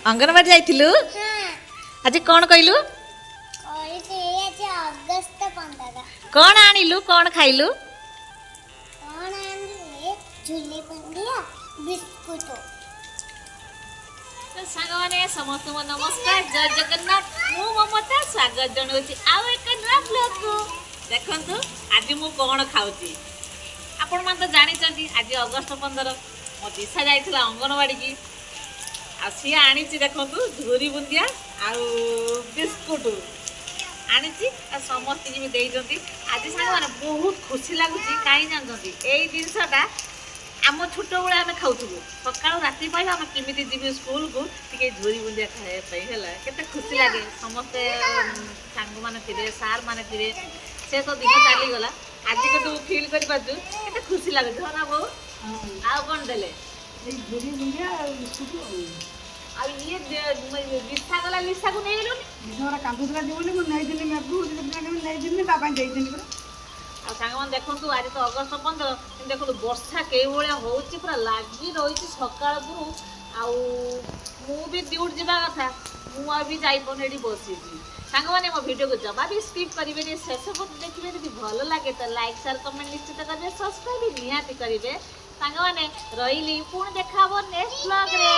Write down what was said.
ଅଙ୍ଗନବାଡ଼ି ଯାଇଥିଲୁ? ଆଜି କ'ଣ କହିଲୁ? କହିଲି, ଆଜି ଅଗଷ୍ଟ 15। କ'ଣ ଆଣିଲୁ? କ'ଣ ଖାଇଲୁ? କ'ଣ ଆଣିଲି? ଝୁଲି ବୁନ୍ଦିଆ, ବିସ୍କୁଟ। ତ ସାଙ୍ଗମାନେ, ସମସ୍ତଙ୍କୁ ନମସ୍କାର, ଜୟ ଜଗନ୍ନାଥ। ମୁଁ ମମତା ସ୍ୱାଗତ ଜଣାଉଛି ଆଉ ଏକ ନୂଆ ବ୍ଲଗକୁ। ଦେଖନ୍ତୁ, ଆଜି ମୁଁ କ'ଣ ଖାଉଛି। ଆପଣମାନେ ତ ଜାଣିଛନ୍ତି, ଆଜି ଅଗଷ୍ଟ 15। ମୋ ଦିଶା ଯାଇଥିଲା ଅଙ୍ଗନବାଡ଼ିକି ଆଉ ସିଏ ଆଣିଛି, ଦେଖନ୍ତୁ, ଝୁରି ବୁନ୍ଦିଆ ଆଉ ବିସ୍କୁଟ ଆଣିଛି ଆଉ ସମସ୍ତଙ୍କୁ ବି ଦେଇଛନ୍ତି। ଆଜି ସାଙ୍ଗମାନେ, ବହୁତ ଖୁସି ଲାଗୁଛି। କାହିଁ ଜାଣିଛନ୍ତି? ଏଇ ଜିନିଷଟା ଆମ ଛୋଟବେଳେ ଆମେ ଖାଉଥିଲୁ। ସକାଳୁ ରାତି ପାଇଲେ ଆମେ କେମିତି ଯିବୁ ସ୍କୁଲକୁ ଟିକେ ଝୁରି ବୁନ୍ଦିଆ ଖାଇବା ପାଇଁ। ହେଲା, କେତେ ଖୁସି ଲାଗେ, ସମସ୍ତେ ସାଙ୍ଗମାନେ ଥିବେ, ସାର୍ ମାନେ ଥିବେ। ସେ ତ ଦିନ ଚାଲିଗଲା। ଆଜି କିନ୍ତୁ ଫିଲ୍ କରିପାରୁଛୁ କେତେ ଖୁସି ଲାଗୁଛି। ହଁ ନା ବୋଉ? ଆଉ କ'ଣ ଦେଲେ? ଏଇ ଝୁରି ବୁନ୍ଦିଆ ଆଉ ବିସ୍କୁଟ ଆଉ। ଆଉ ଇଏ ଲିସା ଗଲା, ଲିସାକୁ ନେଇଗଲୁନି? ଲିସା କାନ୍ଦୁଥିଲା ଯିବ ବୋଲି ମୁଁ ନେଇଥିଲି। ମେଘୁ ନେଇଥିଲି, ତା ପାଇଁ ଦେଇଥିଲି ପରା। ଆଉ ସାଙ୍ଗମାନେ, ଦେଖନ୍ତୁ, ଆଜି ତ ଅଗଷ୍ଟ 15, କିନ୍ତୁ ଦେଖନ୍ତୁ ବର୍ଷା କେଉଁ ଭଳିଆ ହେଉଛି। ପୁରା ଲାଗି ରହିଛି ସକାଳରୁ। ଆଉ ମୁଁ ବି ଡ୍ୟୁଟି ଯିବା କଥା, ମୁଁ ଆଉ ବି ଯାଇପାରୁନି, ଏଠି ବସିଛି। ସାଙ୍ଗମାନେ, ମୋ ଭିଡ଼ିଓକୁ ଜମା ବି ସ୍କିପ୍ କରିବେନି, ଶେଷ ପର୍ଯ୍ୟନ୍ତ ଦେଖିବେ। ଯଦି ଭଲ ଲାଗେ ତ ଲାଇକ୍, ସେୟାର, କମେଣ୍ଟ ନିଶ୍ଚିତ କରିବେ, ସବସ୍କ୍ରାଇବ୍ ବି ନିହାତି କରିବେ। ସାଙ୍ଗମାନେ, ରହିଲି, ପୁଣି ଦେଖା ହବ ନେକ୍ସଟ ବ୍ଲଗ୍ରେ।